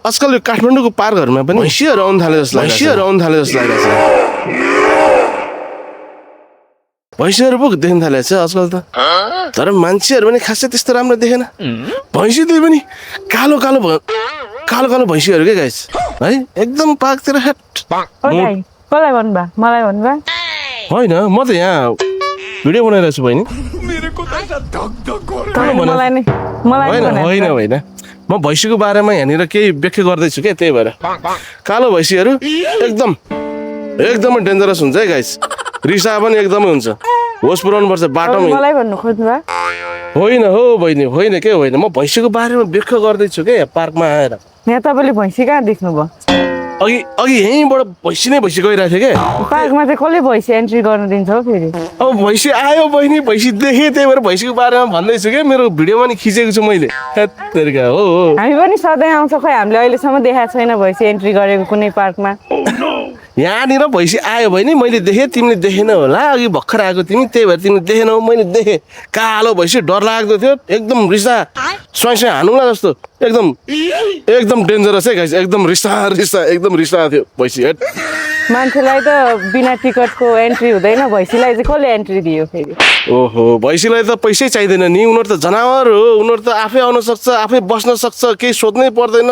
आजकल यो काठमाडौँको पार्कहरूमा पनि भैँसीहरू आउनु थाले जस्तो लागिरहेको छ भैँसीहरू पो देख्न थालेको छ आजकल त तर मान्छेहरू पनि खासै त्यस्तो राम्रो देखेन भैँसी त्यही पनि कालो कालो भैँसीहरू के गाइस है एकदम पार्कतिर कसलाई भन्नुभयो मलाई भन्नुभयो होइन म त यहाँ भिडियो बनाइरहेको छु बहिनी होइन म भैँसीको बारेमा यहाँनिर केही व्याख्या गर्दैछु क्या त्यही भएर कालो भैँसीहरू एकदमै डेन्जरस हुन्छ है गाइस रिसा पनि एकदमै हुन्छ होस पुऱ्याउनु पर्छ बाटोमा मलाई भन्नु खोज्नुभयो होइन हो बहिनी होइन के होइन म भैँसीको बारेमा व्याख्या गर्दैछु क्या पार्कमा आएर यहाँ तपाईँले भैँसी कहाँ देख्नुभयो अघि यहीँबाट भैँसी गइरहेको थियो क्या पार्कमा चाहिँ कसले भैँसी एन्ट्री गर्नु दिन्छ हौ फेरि अब भैँसी आयो बहिनी भैँसी देखेँ त्यही भएर भैँसीको बारेमा भन्दैछु क्या मेरो भिडियोमा नि खिचेको छु मैले हो हामी पनि सधैँ आउँछौँ खै हामीले अहिलेसम्म देखाएको छैन भैँसी एन्ट्री गरेको कुनै पार्कमा यहाँनिर भैँसी आयो भने मैले देखेँ तिमीले देखेन होला अघि भर्खर आएको तिमी त्यही भएर तिमीले देखेनौ मैले देखेँ कालो भैँसी डरलाग्दो थियो एकदम रिसा स्वाइँ हानुला जस्तो एकदम डेन्जरस है गाइस एकदम रिसा थियो भैँसी मान्छेलाई त बिना टिकटको एन्ट्री हुँदैन भैँसीलाई चाहिँ कसले एन्ट्री दियो फेरि ओहो भैँसीलाई त पैसै चाहिँदैन नि उनीहरू त जनावर हो उनीहरू त आफै आउन सक्छ आफै बस्न सक्छ केही सोध्नै पर्दैन